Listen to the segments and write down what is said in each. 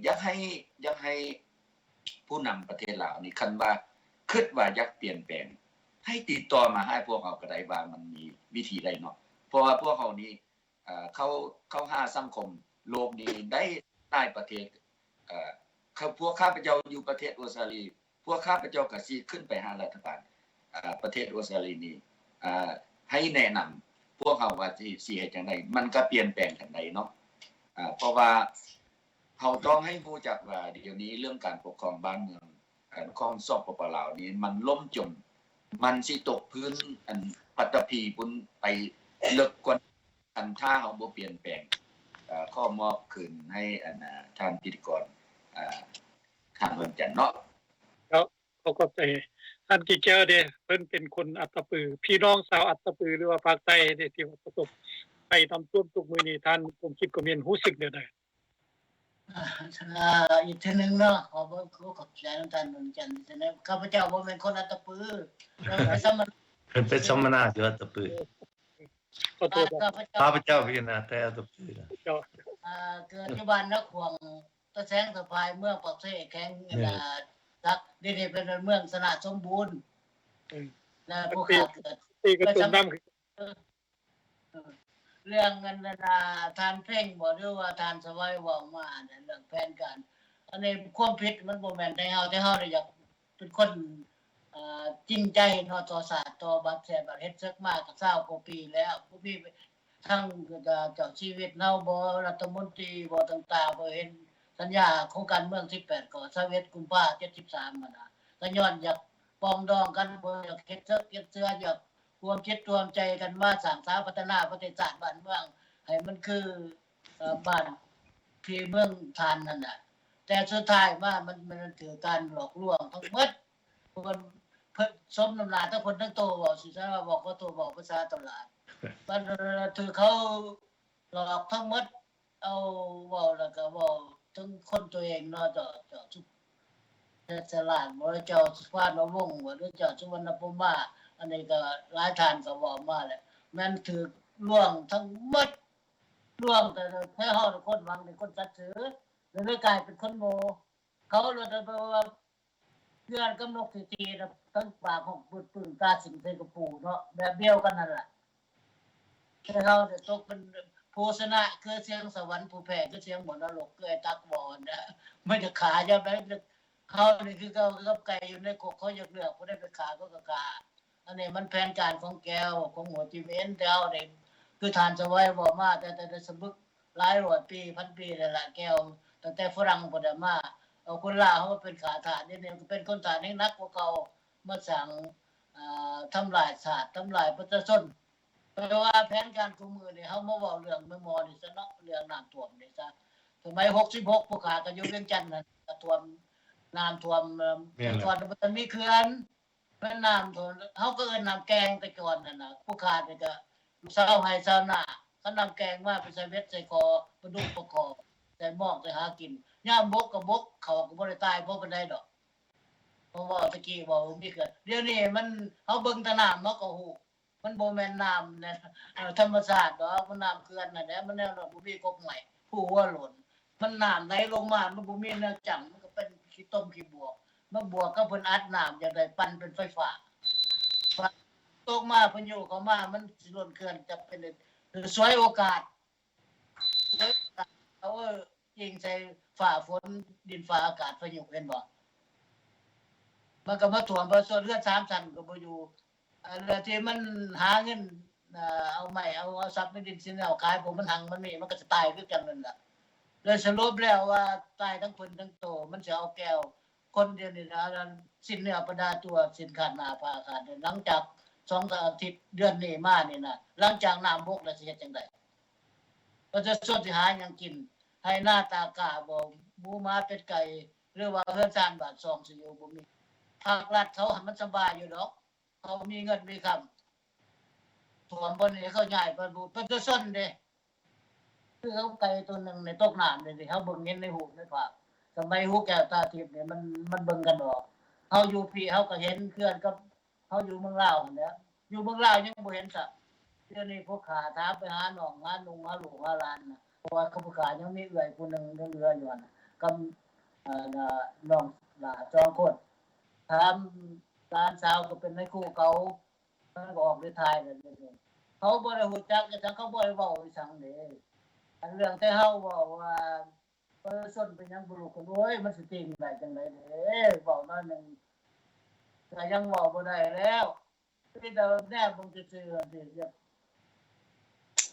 ຢາກໃຫ້ ຢາກໃຫ້ຜູ້ນຳປະເທດລາວນີ້ ຄັນວ່າຄິດວ່າຢາກປ່ຽນແປງ ໃຫ້ຕິດຕໍ່ມາຫາພວກເຮົາກໍໄດ້ ວ່າມັນມີວິທີໃດເນາະ ເພາະວ່າພວກເຮົານີ້ ເອີ ເຂົ້າ ເຂົ້າຫາສັງຄົມໂລກນີ້ໄດ້ຫຼາຍປະເທດ. ເອີ ເຂົາ ພວກຂ້າພະເຈົ້າຢູ່ປະເທດອົດສະຕາລີ ພວກຂ້າພະເຈົ້າກໍຊິຂຶ້ນໄປຫາລັດຖະບານ ເອີ ປະເທດອົດສະຕາລີນີ້ ເອີ ໃຫ້ແນະນຳພວກເຮົາວ່າຊິ ຊິເຮັດຈັ່ງໃດ ມັນກໍປ່ຽນແປງກັນໄດ້ເນາະ. ເອີ ເພາະວ່າເຮົາຕ້ອງໃຫ້ຮູ້ຈັກວ່າ ດຽວນີ້ເລື່ອງການປົກຄອງບ້ານເມືອງ ອັນຂອງ ສປປ ລາວນີ້ ມັນລົ້ມຈົມ ມັນຊິຕົກພື້ນ ອັນ ປັດຕະພີພຸ້ນໄປເລິກກວ່າ ອັນ ຖ້າເຮົາບໍ່ປ່ຽນແປງ. ເອີ ຂໍມອບຄືນໃຫ້ ອັນ ທ່ານພິທີກອນ ເອີ ທ່ານວັນຈັນເນາະ. ເຈົ້າ ຂໍຂອບໃຈທ່ານກີແກ້ວເດ້ ເພິ່ນເປັນຄົນອັດຕະປື ພີ່ນ້ອງຊາວອັດຕະປື ຫຼືວ່າພາກໃຕ້ເດ້ ທີ່ວ່າປະສົບໄພນ້ຳຖ້ວມທຸກມື້ນີ້ ທ່ານສົມຄິດ ກຳມະນິດ ຮູ້ສຶກແນວໃດ? ອາ ອາ ອີກເທື່ອໜຶ່ງເນາະ ຂໍບອກ ຂໍຂອບໃຈນຳທ່ານນວນຈັນອີກເທື່ອໜຶ່ງ. ຂ້າພະເຈົ້າບໍ່ແມ່ນຄົນອັດຕະປື ເປັນສຳມະນາ ເປັນ ເປັນສຳມະນາຢູ່ອັດຕະປື. ຂໍໂທດ ບ້ານຂ້າພະເຈົ້າ ຂ້າພະເຈົ້າ ພີ່ນະ ແຕ່ອັດຕະປືນະ ເຈົ້າ ອາ ເກີດຢູ່ບ້ານນາຂວາງ ຕາແສງສະພາຍ ເມືອງປາກເຊ ແຂວງ ແມ່ນ ອາ ສັກ ດຽວນີ້ເປັນເມືອງຊະນະສົມບູນ ອືມ ແລະ ຜູ້ຂ້າເກີດ ເປັນ ເປັນ ເປັນ ເປັນ ເລື່ອງອັນນັ້ນນະ ທ່ານເພັງບໍ ຫຼືວ່າທ່ານສະໄຫວເວົ້າມານັ້ນ ເລື່ອງແຜນການ ອັນນີ້ຄວາມຜິດມັນບໍ່ແມ່ນແຕ່ເຮົາ ແຕ່ເຮົານີ້ຢາກເປັນຄົນ ເອີ ຈິງໃຈເນາະ ຕໍ່ຊາດ ຕໍ່ບັດແຊດບັດ ເຮັດເສິກມາກໍຊາວກວ່າປີແລ້ວ ບໍ່ມີທັງ ເອີ ເຈົ້າຊີວິດເຮົາບໍ ລັດຖະມົນຕີບໍ ຕ່າງໆ ບໍ່ເຫັນສັນຍາໂຄງການເມືອງສິບແປດກໍ ຊາວເອັດ ກຸມພາ ເຈັດສິບສາມຫັ້ນນະ ກໍຍ້ອນຢາກປອງດອງກັນ ບໍ່ຢາກເຮັດເສິກເຮັດເສືອ ຢາກ ຮ່ວມຈິດຮ່ວມໃຈກັນມາສ້າງສາພັດທະນາປະເທດຊາດບ້ານເມືອງ ໃຫ້ມັນຄື ເອີ ບ້ານພີ່ເມືອງທ່ານນັ້ນນະ ແຕ່ສຸດທ້າຍມາມັນ ມັນຖືກການຫຼອກລວງທັງໝົດ ເພິ່ນ ເພິ່ນສົມນ້ຳໜ້າທັງເພິ່ນທັງໂຕ ເວົ້າຊິຊະ ເວົ້າ ຂໍໂທດ ເວົ້າພາສາຕະຫຼາດ ມັນຖືກເຂົາຫຼອກທັງໝົດ. ເອົາ ເວົ້າແລ້ວກໍເວົ້າເຖິງຄົນຕົວເອງເນາະ ເຈົ້າ ເຈົ້າສຸ ເຈົ້າສະຫຼາດບໍ ເຈົ້າສຸພານຸວົງບໍ ຫຼືເຈົ້າສຸວັນນະພູມາ ອັນນີ້ກໍຫຼາຍທ່ານກໍເວົ້າມາແລ້ວ ແມ່ນຖືກລວງທັງໝົດ ລວງ ແຕ່ ແຕ່ເຮົາຄົນຫວັງ ເປັນຄົນສັດຊື່ ແລ້ວເລີຍກາຍເປັນຄົນໂງ່ ເຂົາເລີຍໄປວ່າ ເຮືອນກັບນົກທີ່ຕີນະ ທັງປາກຫ້ອງປຶດປຶ້ງ ກາສິງໃສ່ກະປູເນາະ ແບບດຽວກັນນັ້ນລະ ແຕ່ເຮົານີ້ຕົກເປັນຜູ້ຊະນະຄືສຽງສະຫວັນ ຜູ້ແພ້ຄືສຽງໝໍນະລົກ ຄືໄອ້ຕັກເວົ້າຫັ້ນນະ ມັນຈະຂາຍາມໃດ ເຮົານີ້ຄືເກົ່າ ຄືກັບໄກ່ຢູ່ໃນກົກ ເຂົາຢາກເລືອກຜູ້ໃດໄປຂ້າ ເຂົາກໍຂ້າ ອັນນີ້ມັນແຜນການຂອງແກວ ຂອງໂຮຈິມິນ ແຕ່ເຮົານີ້ ຄືທ່ານສະໄຫວເວົ້າມາ ແຕ່ ແຕ່ ແຕ່ສະບຶກ ຫຼາຍຮ້ອຍປີ ພັນປີແລ້ວລະ ແກວ ຕັ້ງແຕ່ຝຣັ່ງພຸ້ນນະມາ ເອົາຄົນລາວເຮົາມາເປັນຂ້າທາດ ດຽວນີ້ກໍເປັນຄົນທາດແຮງໜັກກວ່າເກົ່າ ມາສ້າງ ເອີ ທຳລາຍຊາດ ທຳລາຍປະຊາຊົນ ແປວ່າແຜນການຄູ່ມື້ນີ້ ເຮົາມາເວົ້າເລື່ອງແມ່ໝໍນີ້ຊະເນາະ ເລື່ອງນ້ຳຖ້ວມນີ້ຊະ ສະໄໝຫົກສິບຫົກ ພວກຂ້າກໍຢູ່ວຽງຈັນຫັ້ນ ກໍຖ້ວມ ນ້ຳຖ້ວມ ແມ່ນແຫຼະ ແຕ່ກ່ອນມັນບໍ່ທັນມີເຂື່ອນ ແມ່ນນ້ຳຖ້ວມ ເຮົາກໍເອີ້ນນ້ຳແກງແຕ່ກ່ອນຫັ້ນນະ ຜູ້ຂ້ານີ້ກໍຊາວໄຮ່ຊາວນາ ຄັນນ້ຳແກງມາໄປໃສ່ເບັດໃສ່ຂໍ ປາດຸກປາຄໍ່ ໃສ່ມອງໃສ່ຫາກິນ ຍາມບົກກໍບົກ ເຂົ້າກໍບໍ່ໄດ້ຕາຍພໍປານໃດດອກ ເພາະວ່າແຕ່ກີ້ເວົ້າມີເຂື່ອນ ດຽວນີ້ມັນ ເຮົາເບິ່ງແຕ່ນ້ຳເຮົາກໍຮູ້ ມັນບໍ່ແມ່ນນ້ຳ ເອີ ທຳມະຊາດດອກ ມັນນ້ຳເຂື່ອນຫັ້ນແຫຼະ ມັນແນວນັ້ນ ບໍ່ມີກົກໄມ້ ພູຫົວໂລ້ນ ມັນນ້ຳໄຫຼລົງມາ ມັນບໍ່ມີແນວຈັ່ງ ມັນກໍເປັນຂີ້ຕົມຂີ້ບວກ ມາບວກກັບເພິ່ນອັດນ້ຳ ຢາກໄດ້ປັ່ນເປັນໄຟຟ້າ ຕົກມາ ພາຍຸເຂົ້າມາ ມັນຊິລົ້ນເຂື່ອນ ຈະເປັນ ສວຍໂອກາດ ສວຍໂອກາດ ເອົາ ອີງໃສ່ຟ້າຝົນ ດິນຟ້າອາກາດ ພາຍຸ ເຫັນບໍ່? ມັນກໍມາຖ້ວມ ປະຊາຊົນເຮືອນສາມຊັ້ນກໍບໍ່ຢູ່ ອັນທີ່ມັນຫາເງິນ ເອົາໄມ້ເອົາ ເອົາຊັບໃນດິນສິນເອົາຂາຍ ພວກມັນຮັ່ງມັນມີ ມັນກໍຈະຕາຍຄືກັນນັ້ນລະ ໂດຍສະຫຼຸບແລ້ວວ່າຕາຍທັງເພິ່ນທັງໂຕ ມັນຊິເອົາແກວ ຄົນດຽວນີ້ນະ ຊີ້ນເນື້ອປະດາຕົວ ຊີ້ນຂາດໜ້າ ຜ້າຂາດ ຫຼັງຈາກສອງສາມອາທິດ ເດືອນນີ້ມານີ້ນະ ຫຼັງຈາກນ້ຳບົກແລ້ວຊິເຮັດຈັ່ງໃດ? ປະຊາຊົນຊິຫາຫຍັງກິນ? ໄຮ່ນາຕາກ້າບໍ່? ໝູໝາເປັດໄກ່ ຫຼືວ່າເຮືອນຊານບ້ານຊ່ອງຊິຢູ່ບໍ່ມີ? ພາກລັດເຂົາຫັ້ນມັນສະບາຍຢູ່ດອກ ເຂົາມີເງິນມີຄຳ ຖ້ວມບ່ອນນີ້ເຂົາຍ້າຍໄປ ປະຊາຊົນເດ້ ຄືເອົາໄກ່ຕົວໜຶ່ງນີ້ຕົກນ້ຳນີ້ ເຮົາເບິ່ງເຫັນໃນຮູບໃນພາບ ສະໄໝຫູແກ້ວຕາທິບນີ້ ມັນ ມັນເບິ່ງກັນອອກ ເຮົາຢູ່ພີ້ເຮົາກໍເຫັນເຂື່ອນກັບ ເຮົາຢູ່ເມືອງລາວຫັ້ນແຫຼະ ຢູ່ເມືອງລາວຍັງບໍ່ເຫັນຊ້ຳ ດຽວນີ້ພວກຂ້າຖາມໄປຫານ້ອງ ຫາລຸງ ຫາລູກ ຫາຫຼານນະ ເພາະວ່າພວກຂ້າຍັງມີເອື້ອຍຜູ້ໜຶ່ງຍັງເຫຼືອຢູ່ຫັ້ນນະ ກັບ ເອີ ນ້ອງຫຼ້າສອງຄົນ. ຖາມຫຼານສາວກໍເປັນນາຍຄູເກົ່າ ມັນກໍອອກໄດ້ຖ່າຍແລ້ວ. ເຂົາບໍ່ໄດ້ຮູ້ຈັກອີ່ຫຍັງ ເຂົາບໍ່ໄດ້ເວົ້າອີ່ຫຍັງເດ້. ອັນເລື່ອງແຕ່ເຮົາເວົ້າວ່າ ປະຊາຊົນເປັນຫຍັງບໍ່ລຸກຂຶ້ນ ໂອ້ຍ ມັນຊິຕີງໄດ້ຈັ່ງໃດເດ້ ເວົ້າໜ້ອຍໜຶ່ງ ກໍຍັງເວົ້າບໍ່ໄດ້ແລ້ວ. ມີແຕ່ແນມເບິ່ງຊື່ໆ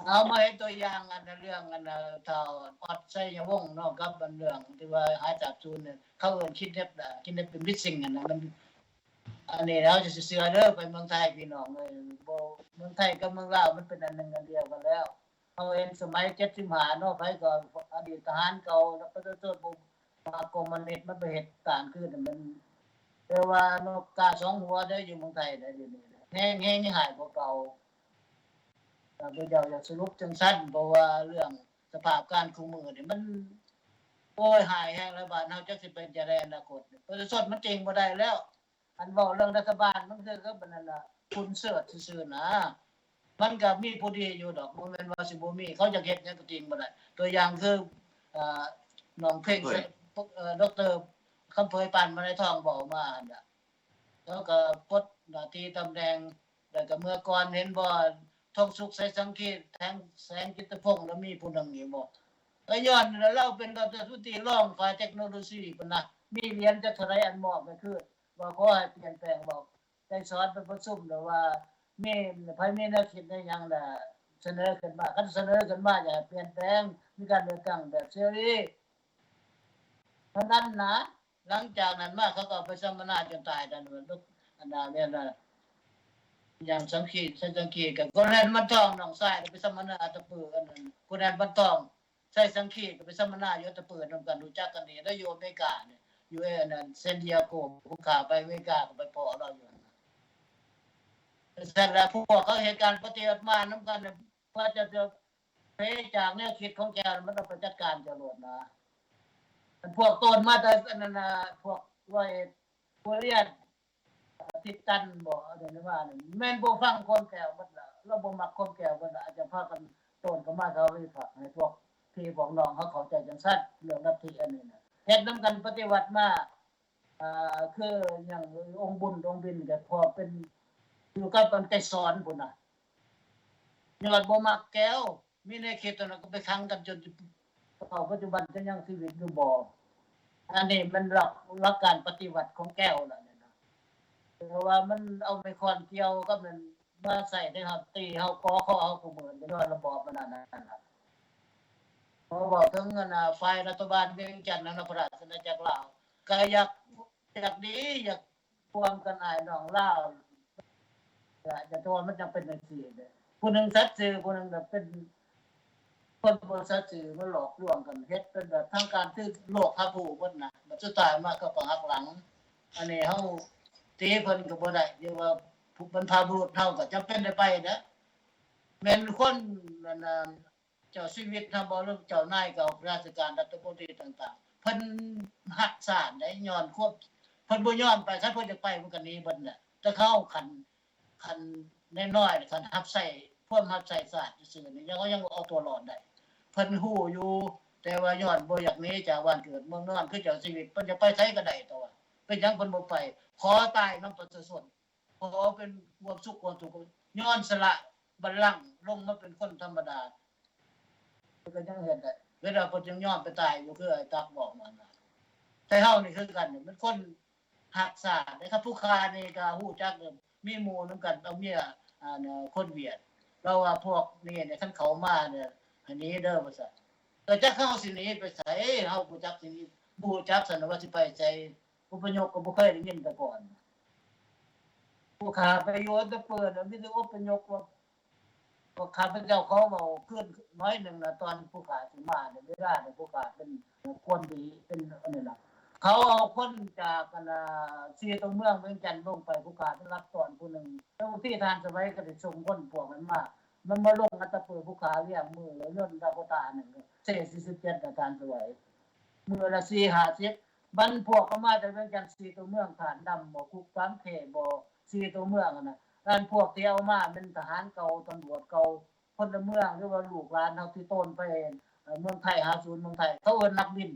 ເຮົາມາເຫັນຕົວຢ່າງອັນເລື່ອງອັນທ້າວອອດ ໄຊຍະວົງ ເນາະ ກັບອັນເລື່ອງທີ່ວ່າຫາຍສາບສູນ ເຂົາເອີ້ນ kidnap kidnap missing ຫັ້ນນະ. ມັນ ອັນນີ້ເຮົາຈະຊິເຊື່ອເດີ ໄປເມືອງໄທ ພີ່ນ້ອງເອີຍ ບໍ່ ເມືອງໄທກັບເມືອງລາວມັນເປັນອັນໜຶ່ງອັນດຽວກັນແລ້ວ. ເຮົາເຫັນສະໄໝເຈັດສິບຫ້າເນາະ ໃຜກໍອະດີດທະຫານເກົ່າ ແລ້ວປະຊາຊົນບໍ່ມັກຄອມມູນິດ ມັນໄປເຮັດຕ່າງຄືນ ມັນ ແຕ່ວ່ານົກກາສອງຫົວເດ້ ຢູ່ເມືອງໄທໄດ໋ ດຽວນີ້ແຮງ ແຮງຮ້າຍກວ່າເກົ່າ. ຂ້າພະເຈົ້າຢາກສະຫຼຸບຈັ່ງຊັ້ນ ເພາະວ່າເລື່ອງສະພາບການຄູ່ມື້ນີ້ມັນ ໂອ້ຍ ຮ້າຍແຮງແລ້ວ. ບ້ານເຮົາຈັກຊິເປັນຈັ່ງໃດອະນາຄົດ ປະຊາຊົນມັນເຈັງບໍ່ໄດ້ແລ້ວ. ອັນເວົ້າເລື່ອງລັດຖະບານ ມັນຄືກັບອັນນັ້ນນະ ຂຸນເຊີດຊື່ໆນະ. ມັນກໍມີຜູ້ດີຢູ່ດອກ ບໍ່ແມ່ນວ່າຊິບໍ່ມີ ເຂົາຢາກເຮັດຫຍັງກໍຕິງບໍ່ໄດ້. ຕົວຢ່າງຄື ເອີ ນ້ອງເພັງ ເອີ ດອກເຕີ ຄຳເຜີຍ ປານມະໄນທອງ ເວົ້າມາຫັ້ນນະ ເຂົາກໍປົດໜ້າທີ່ຕຳແໜ່ງ ແລ້ວກໍເມື່ອກ່ອນເຫັນບໍ່ ທອງສຸກ ໄຊສັງຄີ ແສງ ແສງຈິດຕະພົງ ແລ້ວມີຜູ້ໜຶ່ງອີກບໍ່ ກໍຍ້ອນລາວເປັນລັດຖະມົນຕີ ຮອງຝ່າຍເຕັກໂນໂລຊີພຸ້ນນະ ມີຫຼຽນຈັກເທົ່າໃດອັນມອບໃຫ້ຄືນ ວ່າຂໍໃຫ້ປ່ຽນແປງ ບອກໄກສອນໄປປະຊຸມແລ້ວວ່າ ມີ ໃຜມີແນວຄິດແນວຫຍັງລະສະເໜີຂຶ້ນມາ ຄັນສະເໜີຂຶ້ນມາຢາກໃຫ້ປ່ຽນແປງ ມີການເລືອກຕັ້ງແບບເສລີ ເທົ່ານັ້ນນະ. ຫຼັງຈາກນັ້ນມາເຂົາກໍເອົາໄປສຳມະນາຈົນຕາຍ ອັນ ອັນ ອັນ ອັນ ຫຍັງ ສັງຄີ ໄຊສັງຄີ ກັບ ໂກແລນ ບັນທອງ ນ້ອງຊາຍກໍໄປສຳມະນາອັດຕະປື ອັນນັ້ນ ໂກແລນ ບັນທອງ ໄຊສັງຄີ ກໍໄປສຳມະນາຢູ່ອັດຕະປືນຳກັນ ຮູ້ຈັກກັນດີ ລາວຢູ່ອາເມລິການີ້ ຢູ່ອັນນັ້ນ ຊານດີເອໂກ ຜູ້ຂ້າໄປອາເມລິກາກໍໄປພໍ້ລາວຢູ່ຫັ້ນນະ. ຊັ້ນລະ ພວກເຂົາເຮັດການປະຕິວັດມານຳກັນ ວ່າຈະ ຈະເພຈາກແນວຄິດຂອງແກ ມັນຕ້ອງໄປຈັດການເຈົ້າໂລດນະ. ອັນພວກໂຕນມາແຕ່ອັນນັ້ນນະ ພວກຮ້ອຍເອັດ ໂຄລຽນ ທິດຕັນບໍ ອັນນີ້ວ່ານີ້ ແມ່ນບໍ່ຟັງຄວາມແກ້ວໝົດລະ ລາວບໍ່ມັກຄວາມແກ້ວໝົດລະ ອາດຈະພາກັນໂຕນເຂົ້າມາທຳວິພາກ ໃຫ້ພວກພີ່ພວກນ້ອງເຮົາເຂົ້າໃຈຈັ່ງຊັ້ນ ເລື່ອງລັດທິອັນນີ້ນະ ເຮັດນຳກັນປະຕິວັດມາ ອ່າ ຄືຫຍັງ ອົງບຸນ ອົງບິນ ກໍພໍເປັນ ຢູ່ກັບອັນໄກສອນພຸ້ນນະ ຍ້ອນບໍ່ມັກແກ້ວ ມີແນວຄິດຕົວນັ້ນກໍໄປຂັງກັນຈົນເທົ່າປັດຈຸບັນ ຈະຍັງຊີວິດຢູ່ບໍ່? ອັນນີ້ມັນຫຼັກ ຫຼັກການປະຕິວັດຂອງແກ້ວລະນີ້ນະ ເພາະວ່າມັນເອົາໄມ້ຄ້ອນກ່ຽວກັບນັ້ນມາໃຊ້ໃນເຮົາ ຕີເຮົາ ກໍເຮົາຄູ່ມື້ນີ້ ຍ້ອນລະບອບມັນອັນນັ້ນນະ. ພໍເວົ້າເຖິງອັນນ່າ ຝ່າຍລັດຖະບານວຽງຈັນນະ ພະລາຊະອານາຈັກລາວ ກໍຢາກ ຢາກດີ ຢາກ ຮ່ວມກັນອ້າຍນ້ອງລາວ ແຕ່ວ່າມັນຈັ່ງເປັນຈັ່ງຊີ້ເດ້ ຜູ້ໜຶ່ງສັດຊື່ ຜູ້ໜຶ່ງກໍເປັນຄົນບໍ່ສັດຊື່ ມາຫຼອກລວງກັນ ເຮັດເປັນແບບທາງການ ຄືໂລກຮັບຮູ້ໝົດນະ ບັດສຸດທ້າຍມາເຂົາກໍຫັກຫຼັງ. ອັນນີ້ເຮົາຕີເພິ່ນກໍບໍ່ໄດ້ ຫຼືວ່າບັນພະບຸລຸດເຮົາກໍຈຳເປັນໄດ້ໄປເດ້ ແມ່ນຄົນອັນນ່າ ເຈົ້າຊີວິດນຳບໍ່ ຫຼືເຈົ້ານາຍເກົ່າ ຂ້າລາຊະການ ລັດຖະມົນຕີຕ່າງໆ ເພິ່ນຮັກຊາດໃດ໋ ຍ້ອນຄວາມ ເພິ່ນບໍ່ຍອມໄປ ຄັນເພິ່ນຢາກໄປ ເພິ່ນກໍໜີເບິດແຫຼະ ແຕ່ເຂົາຄັນ ຄັນນ້ອຍໆ ຄັນຮັບໃຊ້ ພວມຮັບໃຊ້ຊາດຊື່ໆນີ້ ຍັງ ຍັງເອົາຕົວລອດໄດ້ ເພິ່ນຮູ້ຢູ່ ແຕ່ວ່າຍ້ອນບໍ່ຢາກໜີຈາກບ້ານເກີດເມືອງນອນ ຄືເຈົ້າຊີວິດ ເພິ່ນຈະໄປໃສກໍໄດ້ ແຕ່ວ່າເປັນຫຍັງເພິ່ນບໍ່ໄປ ຂໍຕາຍນຳປະຊາຊົນ ຂໍເປັນຄວາມສຸກຄວາມທຸກ ຍ້ອນສະຫຼະບັນລັງລົງມາເປັນຄົນທຳມະດາ ເພິ່ນກໍຍັງເຮັດໄດ້ ເວລາເພິ່ນຍັງຍອມໄປຕາຍຢູ່ ຄືອ້າຍຕັກບອກນັ້ນນະ. ແຕ່ເຮົານີ້ຄືກັນ ເປັນຄົນຮັກຊາດເດ້ ຄັນຜູ້ຂ້ານີ້ກໍຮູ້ຈັກ ມີໝູ່ນຳກັນ ເອົາເມຍ ອັນ ຄົນຫວຽດ ລາວວ່າພວກນີ້ນີ້ ຄັນເຂົາມານີ້ ໃຫ້ໜີເດີວ່າຊັ້ນ ກໍຈັກເຮົາຊິໜີໄປໃສ ເຮົາບໍ່ຈັກຊິໜີ ບໍ່ຮູ້ຈັກຊັ້ນວ່າຊິໄປໃສ ອົບພະຍົບກໍບໍ່ເຄີຍໄດ້ຍິນແຕ່ກ່ອນ ຜູ້ຂ້າໄປຢູ່ອັນຕະປືນ ມີແຕ່ອົບພະຍົບ ພວກ ພວກຂ້າພະເຈົ້າເຂົາເວົ້າຄືນໜ້ອຍໜຶ່ງນະ ຕອນຜູ້ຂ້າຊິມານີ້ ເວລານີ້ຜູ້ຂ້າເປັນຄົນດີ ເປັນອັນນີ້ນະ ເຂົາເອົາຄົນຈາກອັນນ່າ ສີ່ຕົວເມືອງວຽງຈັນລົງໄປ ຜູ້ຂ້າເປັນລັດຕອນຜູ້ໜຶ່ງ ແລ້ວບາງທີທ່ານສະໄຫວກໍໄດ້ສົ່ງຄົນພວກນັ້ນມາ ມັນມາລົງອັນຕະປື ຜູ້ຂ້າລ້ຽງມື້ລະຍົນດາໂກຕາໜຶ່ງ ເຊສີ່ສິບເຈັດນະ ທ່ານສະໄຫວ ມື້ລະສີ່ຫ້າສິບ ບັນພວກກໍມາແຕ່ວຽງຈັນ ສີ່ຕົວເມືອງ ທ່ານດຳບໍ ຄຸກສາມເຄບໍ ສີ່ຕົວເມືອງຫັ້ນນະ ອັນພວກທີ່ເອົາມາແມ່ນທະຫານເກົ່າ ຕຳຫຼວດເກົ່າ ພົນລະເມືອງ ຫຼືວ່າລູກຫຼານເຮົາທີ່ໂຕນໄປ ເອີ ເມືອງໄທ ຫາສູນເມືອງໄທ ເຂົາເອີ້ນນັກບິນ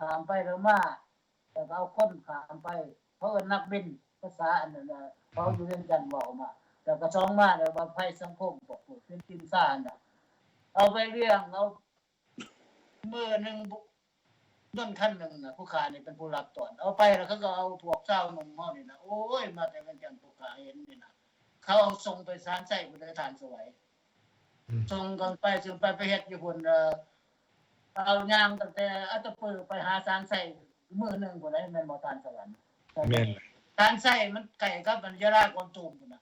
ຂ້າມໄປແລ້ວມາ ແລ້ວກໍເອົາຄົນຂ້າມໄປ ເຂົາເອີ້ນນັກບິນ ພາສາອັນນັ້ນນະ ເຂົາຢູ່ວຽງຈັນເວົ້າມາ ແລ້ວກໍສອງມາແລ້ວວ່າໄພສັງຄົມ ພວກ ພວກເປັນກິນຊານະ ເອົາໄປລ້ຽງ ເອົາ ມື້ໜຶ່ງ ລົດຄັນໜຶ່ງນະ ຜູ້ຂ້ານີ້ເປັນຜູ້ຮັບຕ້ອນ ເອົາໄປແລ້ວເຂົາກໍເອົາພວກຊາວໜຸ່ມເຮົານີ້ນະ ໂອ້ຍ ມາແຕ່ວຽງຈັນ ຜູ້ຂ້າເຫັນນີ້ນະ ເຂົາເອົາສົ່ງໄປສານໄຊພຸ້ນເດີ ທ່ານສະໄຫວ ອືມ ສົ່ງກັນໄປ ສົ່ງໄປ ໄປເຮັດຢູ່ພຸ້ນ ເອີ ເອົາຍ່າງຕັ້ງແຕ່ອັດຕະປືໄປຫາສານໄຊມື້ໜຶ່ງພຸ້ນໃດ ແມ່ນບໍ່ທ່ານສະຫວັນ? ແມ່ນ ສານໄຊມັນໃກ້ກັບອັນຍະລາກວາງຕູມພຸ້ນນະ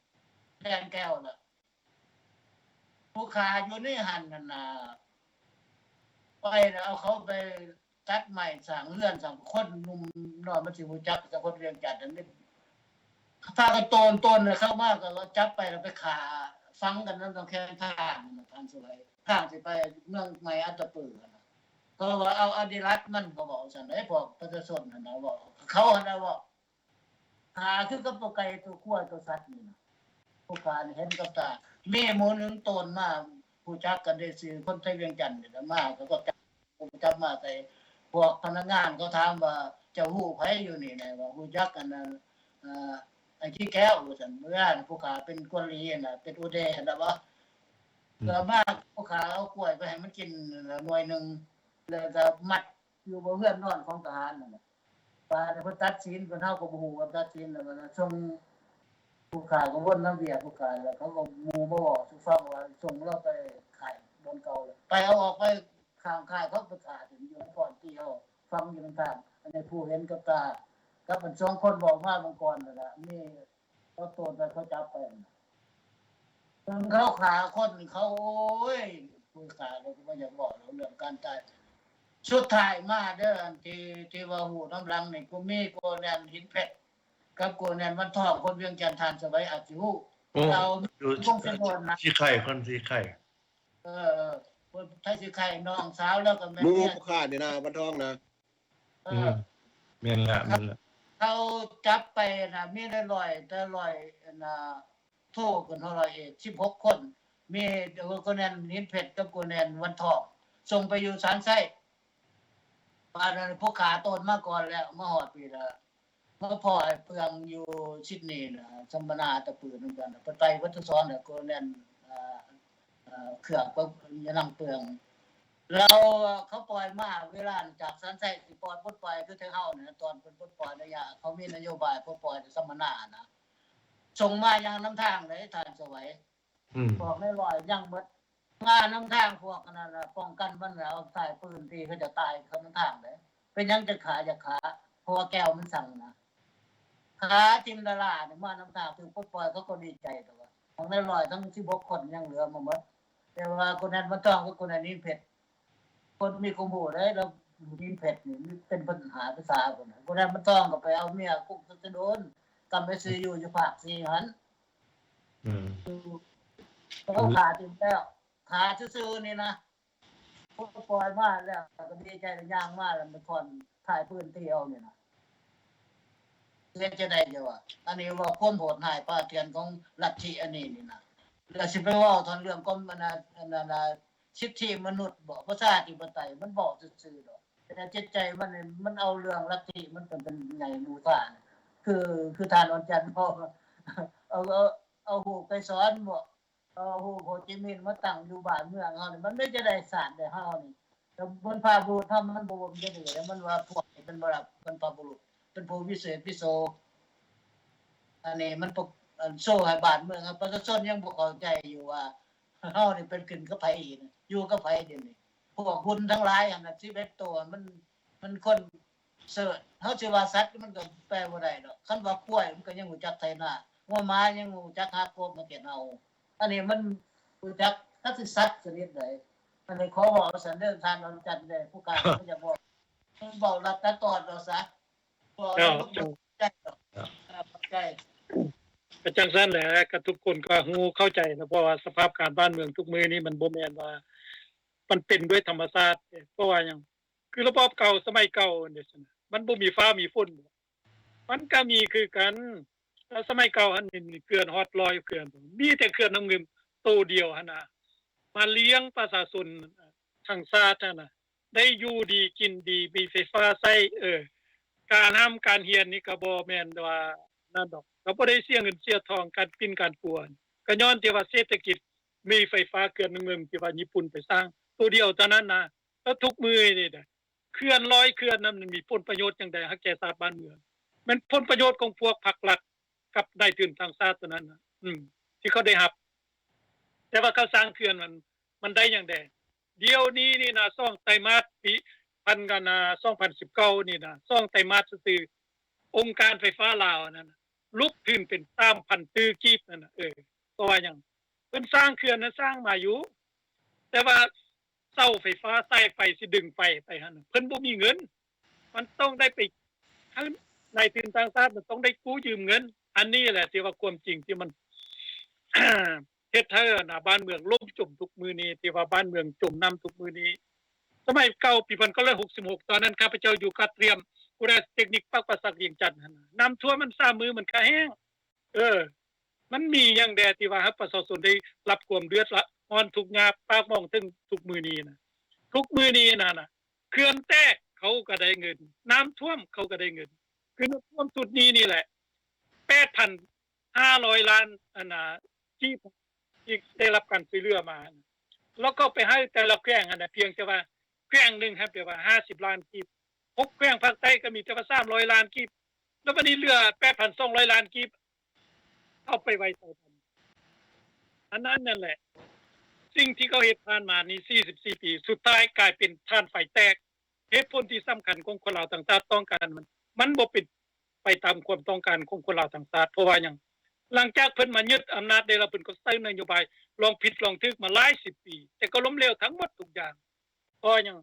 ແດນແກ້ວລະ ຜູ້ຂ້າຢູ່ໃນຫັ້ນຫັ້ນນະ ໄປແລ້ວເອົາເຂົາໄປຕັດໄມ້ສ້າງເຮືອນສ້າງ ຄົນໜຸ່ມນ້ອຍມັນຊິຮູ້ຈັກ ແຕ່ຄົນວຽງຈັນນັ້ນ ພາກັນໂຕນໆ ເຂົ້າມາກໍຈັບໄປແລ້ວໄປຂ້າ ຝັງກັນນຳກຳແພງທາງນັ້ນນະ ທ່ານສະໄຫວ ທາງຊິໄປເມືອງໃໝ່ອັດຕະປືຫັ້ນນະ ເຂົາວ່າເອົາອະດິລັດມັນ ເຂົາເວົ້າຊັ້ນເດ້ ພວກປະຊາຊົນຫັ້ນນະເວົ້າ ເຂົາຫັ້ນນະເວົ້າ ຂ້າຄືກັບຕົວໄກ່ຕົວຄວາຍຕົວສັດນີ້ນະ ພວກຂ້ານີ້ເຫັນກັບຕາ ມີໝູ່ໜຶ່ງໂຕນມາ ຮູ້ຈັກກັນເດ້ ຊື່ຄົນໄທວຽງຈັນນີ້ລະ ມາ ເຂົາກໍຈັບ ຈັບມາໃສ່ ພວກພະນັກງານເຂົາຖາມວ່າ ເຈົ້າຮູ້ໃຜຢູ່ນີ້ແດ່ ວ່າຮູ້ຈັກອັນນັ້ນ ເອີ ໄອ້ຂີ້ແກ້ວ ວ່າຊັ້ນ ເມື່ອນັ້ນຜູ້ຂ້າເປັນກວນຫຼີຫັ້ນນະ ເປັນອູເດຫັ້ນນະ ວ່າ ອືມ ແລ້ວມາຜູ້ຂ້າເອົາກ້ວຍໄປໃຫ້ມັນກິນໜ່ວຍໜຶ່ງ ແລ້ວກໍມັດຢູ່ເຮືອນນອນຂອງທະຫານນັ້ນແຫຼະ ບາດນີ້ເພິ່ນຕັດສິນ ເພິ່ນ ເຮົາກໍບໍ່ຮູ້ວ່າຕັດສິນແລ້ວ ແລ້ວສົ່ງ ຜູ້ຂ້າກໍວົນນຳເວຍຜູ້ຂ້າ ແລ້ວເຂົາກໍໝູ່ມາເວົ້າສູ່ຟັງວ່າສົ່ງລາວໄປຄ້າຍບ່ອນເກົ່າ ແລ້ວໄປເອົາອອກໄປຂ້າງຄ້າຍ ເຂົາໄປຂ້າຖິ້ມຢູ່ໃນບ່ອນທີ່ເຮົາຝັງຢູ່ນຳທາງ ອັນນີ້ຜູ້ເຫັນກັບຕາ ກັບອັນສອງຄົນເວົ້າມາເມື່ອກ່ອນນັ້ນລະ ມີເຂົາໂຕນໄປ ເຂົາຈັບໄປ ເຊິ່ງເຂົາຂ້າຄົນເຂົາ ໂອ້ຍ ຜູ້ຂ້າກໍບໍ່ຢາກເວົ້າເລື່ອງການຕາຍ ສຸດທ້າຍມາເດີ ອັນທີ່ ທີ່ວ່າຮູ້ນຳຫຼັງນີ້ ກໍມີໂກແນນ ຫີນເພັດ ກັບໂກແນນ ວັນທອງ ຄົນວຽງຈັນ ທ່ານສະໄຫວອາດຊິຮູ້ ໂອ້ ເຂົາ ຢູ່ ຄົນສີໄຄ ເພິ່ນສີໄຄ ເອີ ເອີ ເພິ່ນໄທສີໄຄ ນ້ອງສາວລາວກໍແມ່ນ ໝູ່ຜູ້ຂ້ານີ້ນະ ວັນທອງນະ ເອີ ອືມ ແມ່ນລະ ແມ່ນລະ ເຂົາຈັບໄປນະ ມີຫຼາຍຮ້ອຍ ແຕ່ຮ້ອຍ ອັນນ່າ ໂທຂຶ້ນຮອດຮ້ອຍເອັດ ສິບຫົກຄົນ ມີໂກແນນ ຫີນເພັດ ກັບໂກແນນ ວັນທອງ ສົ່ງໄປຢູ່ສານໄຊ ບາດນັ້ນພວກຂ້າໂຕນມາກ່ອນແລ້ວ ມາຮອດພີ້ລະ ມາພໍ້ໄອ້ເປືອງຢູ່ຊິດນີນະ ສຳມະນາຕະປືນຳກັນ ເພິ່ນໄປເບິດທັງສອງນະ ໂກແນນ ເອີ ເອີ ເຂືອກກັບຍານາງເປືອງ ແລ້ວເຂົາປ່ອຍມາ ເວລາຈາກສານໄຊຊິປ່ອຍ ປົດປ່ອຍຄືໄທເຮົານີ້ນະ ຕອນເພິ່ນປົດປ່ອຍໄລຍະ ເຂົາມີນະໂຍບາຍປົດປ່ອຍແຕ່ສຳມະນານະ ສົ່ງມາຍັງນຳທາງເດ້ທ່ານສະໄຫວ ອືມ ພວກນາຍຮ້ອຍຍັງເບິດ ມານຳທາງພວກອັນນັ້ນນະ ປ້ອງກັນມັນແລ້ວ ສາຍປືນທີ່ເຂົາເຈົ້າຕາຍເຂົານຳທາງເດ້ ເປັນຫຍັງຈັ່ງຂ້າ ຢາກຂ້າ ເພາະວ່າແກ້ວມັນສັ່ງນະ ຂ້າຖິ້ມດາລານີ້ມານຳທາງ ຖືກປົດປ່ອຍເຂົາກໍດີໃຈແລ້ວວ່າ ທັງນາຍຮ້ອຍທັງສິບຫົກຄົນຍັງເຫຼືອມາໝົດ ແຕ່ວ່າໂກແນນ ວັນທອງ ກັບໂກແນນ ຫີນເພັດ ຄົນມີຄວາມຮູ້ເດ້ ແລ້ວຫີນເພັດນີ້ເປັນບັນຫາພາສາພຸ້ນນະ ໂກແນນ ວັນທອງກໍໄປເອົາເມຍຄຸກແຕ່ໂດນ ກຳໄປຊີຢູ່ຢູ່ພາກສີ່ຫັ້ນ ອືມ ເຂົາຂ້າຖິ້ມແລ້ວ ຂ້າຊື່ໆນີ້ນະ ພໍປ່ອຍມາແລ້ວກໍດີໃຈ ຍ່າງມາແລ້ວມັນຄ່ອນຖ່າຍພື້ນທີ່ເອົານີ້ນະ ເຮັດຈັ່ງໃດເຈົ້າວ່າ ອັນນີ້ເວົ້າຄວາມໂຫດຮ້າຍປ່າເຖື່ອນຂອງລັດທິອັນນີ້ນີ້ນະ ແລ້ວຊິໄປເວົ້າທ່ອນເລື່ອງຄວາມ ອັນນັ້ນ ອັນນັ້ນ ສິດທິມະນຸດບໍ ປະຊາທິປະໄຕ ມັນເວົ້າຊື່ໆດອກ ແຕ່ຈິດໃຈມັນນີ້ ມັນເອົາເລື່ອງລັດທິມັນເປັນ ເປັນໃຫຍ່ບູຊາ ຄື ຄືທ່ານອອນຈັນເວົ້າ ເອົາ ເອົາ ເອົາຮູບໄກສອນບໍ ເອົາຮູບໂຮຈິມິນມາຕັ້ງຢູ່ບ້ານເມືອງເຮົານີ້ ມັນເປັນຈັ່ງໃດຊາດໃດເຮົານີ້ ແຕ່ບັນພະບຸລຸດເຮົາມັນບໍ່ເປັນຈັ່ງໃດ ມັນວ່າພວກນີ້ເປັນບັນພະບຸລຸດ ເປັນຜູ້ວິເສດວິໂສ ອັນນີ້ມັນ ອັນ ໂຊໃຫ້ບ້ານເມືອງ ປະຊາຊົນຍັງບໍ່ເຂົ້າໃຈຢູ່ວ່າ ເຮົານີ້ເປັນຂຶ້ນກັບໃຜອີກ ຢູ່ກັບໃຜດຽວນີ້ ພວກຫຸ່ນທັງຫຼາຍຫັ້ນນະ ສິບເອັດໂຕ ມັນ ມັນຄົນເສີດ ເຮົາຊິວ່າສັດມັນກໍແປບໍ່ໄດ້ດອກ ຄັນວ່າຄວາຍມັນກໍຍັງຮູ້ຈັກໄຖນາ ງົວໝາຍັງຮູ້ຈັກຫາກົບມາເກັດເອົາ ອັນນີ້ມັນຮູ້ຈັກ ຄັນຊິສັດຊະນິດໃດ ອັນນີ້ຂໍເວົ້າຊັ້ນເດີ ທ່ານອອນຈັນເດີ ຜູ້ການບໍ່ຢາກເວົ້າ ມັນເວົ້າລັດຕັດຕອນເອົາຊະ ເຈົ້າ ເຈົ້າ ເຈົ້າ ເຈົ້າ ເຂົ້າໃຈ ກໍຈັ່ງຊັ້ນແຫຼະ ກໍທຸກຄົນກໍຮູ້ເຂົ້າໃຈນະ ເພາະວ່າສະພາບການບ້ານເມືອງທຸກມື້ນີ້ ມັນບໍ່ແມ່ນວ່າມັນເປັນດ້ວຍທຳມະຊາດເດ້ ເພາະວ່າຫຍັງ ຄືລະບອບເກົ່າ ສະໄໝເກົ່າຫັ້ນເດ ມັນບໍ່ມີຟ້າມີຝົນ ມັນກໍມີຄືກັນ ແລ້ວສະໄໝເກົ່າຫັ້ນ ເຂື່ອນຮອດຮ້ອຍເຂື່ອນ ມີແຕ່ເຂື່ອນນ້ຳງື່ມໂຕດຽວຫັ້ນນະ ມາລ້ຽງປະຊາຊົນທັງຊາດຫັ້ນນະ ໄດ້ຢູ່ດີກິນດີ ມີໄຟຟ້າໃຊ້ ເອີ ການຮ່ຳການຮຽນນີ້ກໍບໍ່ແມ່ນວ່ານັ້ນດອກ ກໍບໍ່ໄດ້ເສຍເງິນເສຍທອງ ການປິ່ນການປົວ ກໍຍ້ອນທີ່ວ່າເສດຖະກິດ ມີໄຟຟ້າເຂື່ອນໜຶ່ງເມືອງທີ່ວ່າຍີ່ປຸ່ນໄປສ້າງ ໂຕດຽວເທົ່ານັ້ນນະ ແລ້ວທຸກມື້ນີ້ນະ ເຂື່ອນຮ້ອຍເຂື່ອນນັ້ນ ມັນມີຜົນປະໂຫຍດຫຍັງໃດໃຫ້ແກ່ຊາດບ້ານເມືອງ? ແມ່ນຜົນປະໂຫຍດຂອງພວກພັກລັດກັບນາຍທຶນຕ່າງຊາດເທົ່ານັ້ນນະ ອືມ ທີ່ເຂົາໄດ້ຮັບ. ແຕ່ວ່າເຂົາສ້າງເຂື່ອນ ມັນ ມັນໄດ້ຫຍັງແດ່? ດຽວນີ້ນີ້ນະ ສອງໄຕມາດ ປີພັນກັນນາ ສອງພັນສິບເກົ້ານີ້ນະ ສອງໄຕມາດຊື່ໆ ອົງການໄຟຟ້າລາວນັ້ນນະ ລົງທຶນເປັນສາມພັນຕື້ກີບນັ້ນນະ ເອີ ເພາະວ່າຫຍັງ? ເພິ່ນສ້າງເຂື່ອນນັ້ນສ້າງມາຢູ່ ແຕ່ວ່າເສົາໄຟຟ້າ ສາຍໄຟຊິດຶງໄຟໄປຫັ້ນນະ ເພິ່ນບໍ່ມີເງິນ ມັນຕ້ອງໄດ້ໄປ ໃຫ້ນາຍທຶນຕ່າງຊາດ ມັນຕ້ອງໄດ້ກູ້ຢືມເງິນ. ອັນນີ້ແຫຼະທີ່ວ່າຄວາມຈິງທີ່ມັນ ເຮັດໃຫ້ອັນນາ ບ້ານເມືອງລົ້ມຈົມທຸກມື້ນີ້ ທີ່ວ່າບ້ານເມືອງຈົມນ້ຳທຸກມື້ນີ້. ສະໄໝເກົ່າ ປີພັນເກົ້າຮ້ອຍຫົກສິບຫົກ ຕອນນັ້ນຂ້າພະເຈົ້າຢູ່ກາດຕຽມ ຜູ້ແລກເຕັກນິກປາກປາສັກວຽງຈັນຫັ້ນນະ ນ້ຳຖ້ວມມັນສາມມື້ມັນກະແຫ້ງ. ເອີ ມັນມີຫຍັງແດ່ທີ່ວ່າໃຫ້ປະຊາຊົນໄດ້ຮັບຄວາມເດືອດຮ້ອນທຸກຍາກປາກໝອງເຖິງທຸກມື້ນີ້ນະ? ທຸກມື້ນີ້ນັ້ນນະ ເຂື່ອນແຕກເຂົາກໍໄດ້ເງິນ ນ້ຳຖ້ວມເຂົາກໍໄດ້ເງິນ. ຄືນ້ຳຖ້ວມຊຸດນີ້ນີ້ແຫຼະ ແປດພັນຫ້າຮ້ອຍລ້ານອັນນາ ກີບ ທີ່ໄດ້ຮັບການຊ່ວຍເຫຼືອມາ ແລ້ວກໍໄປໃຫ້ແຕ່ລະແຂວງຫັ້ນນະ ພຽງແຕ່ວ່າແຂວງໜຶ່ງຫັ້ນແປວ່າຫ້າສິບລ້ານກີບ ຫົກແຂວງພາກໃຕ້ກໍມີແຕ່ວ່າສາມຮ້ອຍລ້ານກີບ ແລ້ວບັດນີ້ເຫຼືອແປດພັນສອງຮ້ອຍລ້ານກີບ ເອົາໄປໄວ້ໃສ? ອັນນັ້ນນັ້ນແຫຼະ ສິ່ງທີ່ເຂົາເຮັດຜ່ານມານີ້ສີ່ສິບສີ່ປີ ສຸດທ້າຍກາຍເປັນຖ່ານໄຟແຕກ. ເຫດຜົນທີ່ສຳຄັນຂອງຄົນລາວທັງຊາດຕ້ອງການມັນ ມັນບໍ່ເປັນໄປຕາມຄວາມຕ້ອງການຂອງຄົນລາວທັງຊາດ. ເພາະວ່າຫຍັງ? ຫຼັງຈາກເພິ່ນມາຍຶດອຳນາດໄດ້ແລ້ວ ເພິ່ນກໍໃຊ້ນະໂຍບາຍລອງຜິດລອງຖືກມາຫຼາຍສິບປີ ແຕ່ກໍລົ້ມເຫຼວທັງໝົດທຸກຢ່າງ. ເພາະຫຍັງ?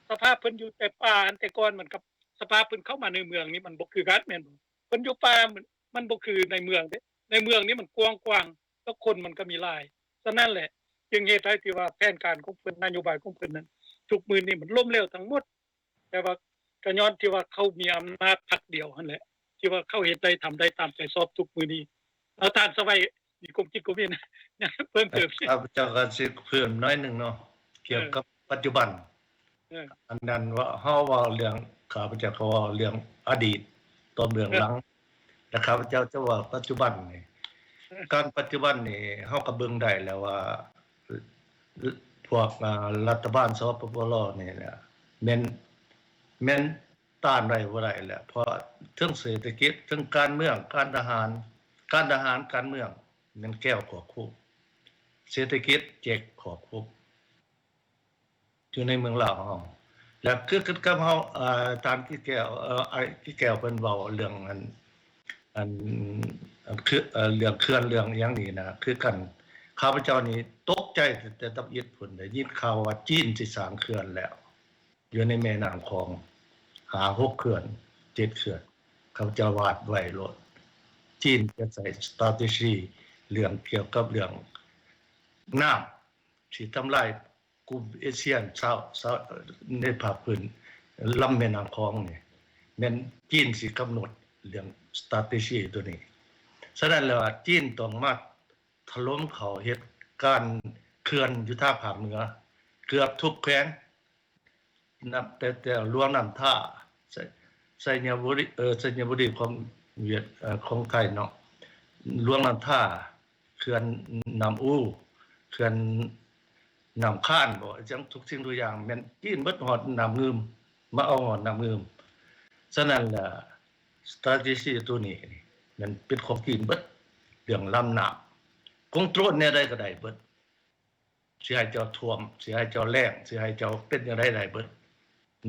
ສະພາບເພິ່ນຢູ່ແຕ່ປ່າ ອັນແຕ່ກ່ອນມັນກັບສະພາບເພິ່ນເຂົ້າມາໃນເມືອງນີ້ມັນບໍ່ຄືກັນແມ່ນບໍ່? ເພິ່ນຢູ່ປ່າມັນ ມັນບໍ່ຄືໃນເມືອງເດ້ ໃນເມືອງນີ້ມັນກວ້າງຂວາງ ແລ້ວຄົນມັນກໍມີຫຼາຍ. ສະນັ້ນແຫຼະ ຈຶ່ງເຮັດໃຫ້ທີ່ວ່າແຜນການຂອງເພິ່ນ ນະໂຍບາຍຂອງເພິ່ນນັ້ນ ທຸກມື້ນີ້ມັນລົ້ມເຫຼວທັງໝົດ. ແຕ່ວ່າກໍຍ້ອນທີ່ວ່າເຂົາມີອຳນາດພັກດຽວຫັ້ນແຫຼະ ທີ່ວ່າເຂົາເຮັດໄດ້ທຳໄດ້ຕາມໃຈຊອບທຸກມື້ນີ້. ແລ້ວທ່ານສະໄຫວມີຄວາມຄິດຄວາມເຫັນຫຍັງເພີ່ມເຕີມ? ຂ້າພະເຈົ້າກໍຊິເພີ່ມໜ້ອຍໜຶ່ງເນາະ ກ່ຽວກັບ ເອີ ປັດຈຸບັນ ເອີ ອັນນັ້ນວ່າເຮົາເວົ້າເລື່ອງ ຂ້າພະເຈົ້າກໍເວົ້າເລື່ອງອະດີດຕໍ່ເບື້ອງ ເອີ ຫຼັງ ແລະ ຂ້າພະເຈົ້າຈະເວົ້າປັດຈຸບັນນີ້ ເອີ ການປັດຈຸບັນນີ້ເຮົາກໍເບິ່ງໄດ້ແລ້ວວ່າ ພວກ ອາ ລັດຖະບານ ສປປ ລ ນີ້ນະ ແມ່ນ ແມ່ນຕ້ານໄວ້ບໍ່ໄດ້ແຫຼະ ເພາະເຖິງເສດຖະກິດ ເຖິງການເມືອງ ການທະຫານ ການທະຫານ ການເມືອງ ແມ່ນແກ້ວຄວບຄຸມ ເສດຖະກິດແຈກຄວບຄຸມ ຢູ່ໃນເມືອງລາວເຮົາ ແລະ ຄືກັນກັບເຮົາ ອາ ທ່ານກິແກ້ວ ເອີ ອ້າຍກິແກ້ວເພິ່ນເວົ້າເລື່ອງອັນ ອັນ ອັນເຂື່ອນ ເລື່ອງເຂື່ອນເລື່ອງຫຍັງນີ້ນະ ຄືກັນ ຂ້າພະເຈົ້ານີ້ຕົກໃຈຕັ້ງແຕ່ທຳອິດພຸ້ນ ໄດ້ຍິນຂ່າວວ່າຈີນຊິສ້າງເຂື່ອນແລ້ວ ຢູ່ໃນແມ່ນ້ຳຂອງ ຫ້າຫົກເຂື່ອນ ເຈັດເຂື່ອນ ເຂົາເຈົ້າວາດໄວ້ໂລດ ຈີນຈະໃຊ້ strategy ເລື່ອງກ່ຽວກັບເລື່ອງນ້ຳ ຊິທຳລາຍກຸ່ມເອຊຽນຊາວ ຊາວ ໃນພາກພື້ນລຳແມ່ນ້ຳຂອງນີ້ ແມ່ນຈີນຊິກຳນົດເລື່ອງ strategy ຕົວນີ້. ສະນັ້ນແລ້ວ ຈີນຕ້ອງມາຖະຫຼົ່ມເຂົ້າເຮັດການເຂື່ອນຢູ່ທາງພາກເໜືອເກືອບທຸກແຂວງ ນັບແຕ່ ແຕ່ຫຼວງນ້ຳທາ ໄຊ ໄຊຍະບູລີ ເອີ ໄຊຍະບູລີຂອງຫວຽດ ເອີ ຂອງໄທເນາະ ຫຼວງນ້ຳທາ ເຂື່ອນນ້ຳອູ ເຂື່ອນນ້ຳຄານບໍ ຫຍັງ ທຸກສິ່ງທຸກຢ່າງແມ່ນຈີນເບິດ ຮອດນ້ຳງື່ມ ມາເອົາຮອດນ້ຳງື່ມ. ສະນັ້ນລະ strategy ໂຕນີ້ແມ່ນເປັນຂອງຈີນເບິດ ເລື່ອງລຳນ້ຳ control ແນວໃດກໍໄດ້ເບິດ. ຊິໃຫ້ເຈົ້າຖ້ວມ ຊິໃຫ້ເຈົ້າແລ້ງ ຊິໃຫ້ເຈົ້າເປັນຈັ່ງໃດໄດ້ເບິດ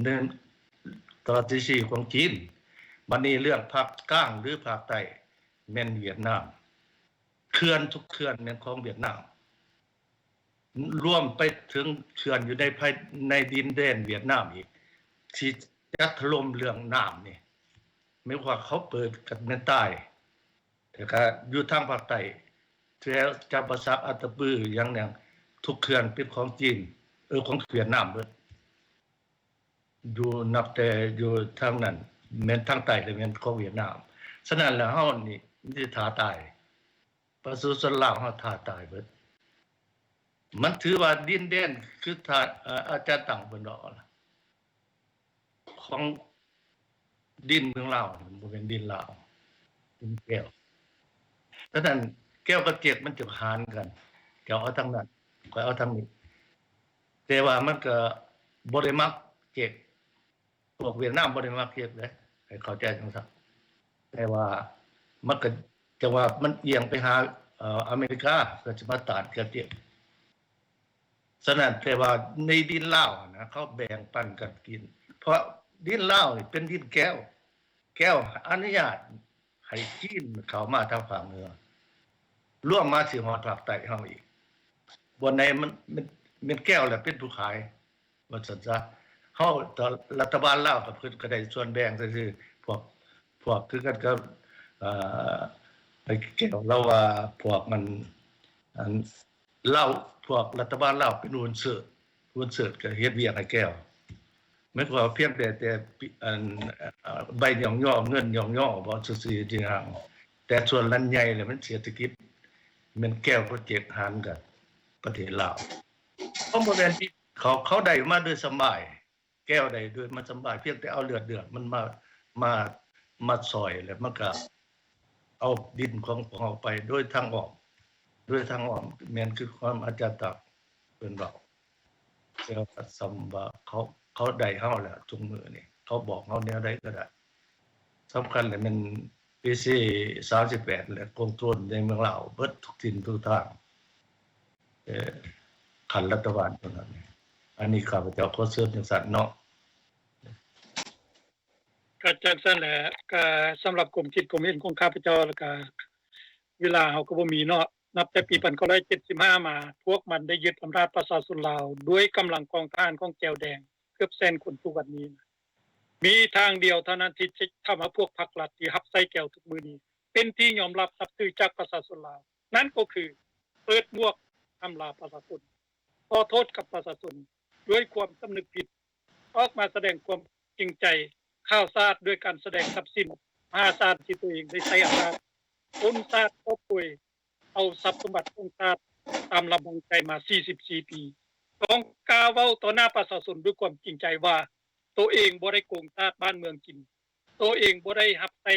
ໜຶ່ງ strategy ຂອງຈີນ. ບັດນີ້ເລື່ອງພາກກາງ ຫຼື ພາກໃຕ້ ແມ່ນຫວຽດນາມ ເຂື່ອນທຸກເຂື່ອນແມ່ນຂອງຫວຽດນາມ ລວມໄປເຖິງເຂື່ອນຢູ່ໃນພາຍ ໃນດິນແດນຫວຽດນາມອີກ ທີ່ຈະຖະຫຼົ່ມເລື່ອງນ້ຳນີ້ ແມ່ນວ່າເຂົາເປີດກັນແມ່ນຕາຍ. ແຕ່ກະຢູ່ທາງພາກໃຕ້ ແຖວຈຳປາສັກ ອັດຕະປື ຫຍັງໆ ທຸກເຂື່ອນເປັນຂອງຈີນ ເອີ ຂອງຫວຽດນາມເບິດ ຢູ່ ນັບແຕ່ຢູ່ທາງນັ້ນ ແມ່ນທາງໃຕ້ລະແມ່ນຂອງຫວຽດນາມ. ສະນັ້ນແລ້ວເຮົານີ້ມີແຕ່ຖ້າຕາຍ ປະຊາຊົນລາວເຮົາຖ້າຕາຍເບິດ. ມັນຖືວ່າດິນແດນ ຄືທ່ານ ອາ ອາຈານຕັ້ງເພິ່ນເວົ້າ ຂອງດິນເມືອງລາວ ມັນບໍ່ແມ່ນດິນລາວ ດິນແກ້ວ. ສະນັ້ນແກ້ວກັບເຈັກມັນຈະຫານກັນ ເຈົ້າເອົາທາງນັ້ນ ຂ້ອຍເອົາທາງນີ້ ແຕ່ວ່າມັນກໍບໍ່ໄດ້ມັກເຈັກ ພວກຫວຽດນາມບໍ່ໄດ້ມັກເຈັກເດ້ ໃຫ້ເຂົ້າໃຈຈັ່ງຊັ້ນ. ແຕ່ວ່າມັນກໍ ແຕ່ວ່າມັນອຽງໄປຫາ ເອີ ອາເມລິກາ ເພື່ອຈະມາຕ້ານແກ້ວເຈັກ. ສະນັ້ນ ແຕ່ວ່າໃນດິນລາວນະ ເຂົາແບ່ງປັນກັນກິນ ເພາະດິນລາວນີ້ເປັນດິນແກ້ວ ແກ້ວອະນຸຍາດໃຫ້ຈີນເຂົ້າມາທາງພາກເໜືອ ລວມມາຊິຮອດພາກໃຕ້ເຮົາອີກ. ບ່ອນໃດມັນ ມັນ ແມ່ນແກ້ວແຫຼະເປັນຜູ້ຂາຍ ວ່າຊັ້ນຊະ. ເຮົາ ລັດຖະບານລາວກໍ ເພິ່ນກໍໄດ້ສ່ວນແບ່ງຊື່ໆ ພວກ ພວກຄືກັນກັບ ເອີ ໄອ້ແກ້ວ ລາວວ່າພວກມັນ ອັນ ລາວ ພວກລັດຖະບານລາວເປັນຫຸ້ນເຊີດ ຫຸ້ນເຊີດກໍເຮັດວຽກໃຫ້ແກ້ວ ໝາຍຄວາມວ່າພຽງແຕ່ ແຕ່ ອັນ ໃບຍ້ອງຍໍ ເງິນຍ້ອງຍໍບໍ່ຊື່ໆ ແຕ່ສ່ວນລັນໃຫຍ່ແລ້ວມັນເສດຖະກິດ ແມ່ນແກ້ວກັບເຈັກຫານກັນ ປະເທດລາວ ເຂົາບໍ່ແມ່ນ ເຂົາ ເຂົາໄດ້ມາໂດຍສະບາຍ ແກ້ວໄດ້ໂດຍມັນສະບາຍ ພຽງແຕ່ເອົາເລືອດເດືອດມັນມາ ມາ ມາຊ່ອຍ ແລ້ວມັນກະເອົາດິນຂອງພວກເຮົາໄປໂດຍທາງອ້ອມ ໂດຍທາງອ້ອມ ແມ່ນຄືຄວາມອາຈານຕັກເພິ່ນເວົ້າ. ແຕ່ວ່າສ່ຳວ່າເຂົາ ເຂົາໄດ້ເຮົາແລ້ວ ທຸກມື້ນີ້ເຂົາບອກເຮົາແນວໃດກໍໄດ້. ສຳຄັນແຫຼະແມ່ນ ປີຊີ ສາມສິບແປດ ແລະ ກົງໂຈນໃນເມືອງລາວເບິດທຸກຖິ່ນທຸກທາງ ເອີ ຂັ້ນລັດຖະບານເທົ່ານັ້ນ. ອັນນີ້ຂ້າພະເຈົ້າຂໍເສີມຈັ່ງຊັ້ນເນາະ. ກໍຈັ່ງຊັ້ນແຫຼະ ກໍສຳລັບຄວາມຄິດຄວາມເຫັນຂອງຂ້າພະເຈົ້າ ແລ້ວກໍເວລາເຮົາກໍບໍ່ມີເນາະ. ນັບແຕ່ປີ ອືມ ພັນເກົ້າຮ້ອຍເຈັດສິບຫ້າມາ ພວກມັນໄດ້ຍຶດອຳນາດປະຊາຊົນລາວດ້ວຍກຳລັງກອງທະຫານຂອງແກວແດງເກືອບແສນຄົນທຸກວັນນີ້. ມີທາງດຽວເທົ່ານັ້ນທີ່ຈະທຳໃຫ້ພວກພັກລັດທີ່ຮັບໃຊ້ແກວທຸກມື້ນີ້ ເປັນທີ່ຍອມຮັບນັບຖືຈາກປະຊາຊົນລາວ ນັ້ນກໍຄືເປີດໝວກອຳລາປະຊາຊົນ, ຂໍໂທດກັບປະຊາຊົນດ້ວຍຄວາມສຳນຶກຜິດ, ອອກມາສະແດງຄວາມຈິງໃຈຂ້າຊາດດ້ວຍການສະແດງຊັບສິນມະຫາສານທີ່ຕົວເອງໄດ້ໃຊ້ອຳນາດ, ປົນຊາດກອບໂກຍ ເອົາຊັບສົມບັດຂອງຊາດຕາມລຳພັງໃຊ້ມາສີ່ສິບສີ່ປີ, ຕ້ອງກ້າເວົ້າຕໍ່ໜ້າປະຊາຊົນດ້ວຍຄວາມຈິງໃຈວ່າ ໂຕເອງບໍ່ໄດ້ໂກງຊາດບ້ານເມືອງກິນ, ໂຕເອງບໍ່ໄດ້ຮັບໃຊ້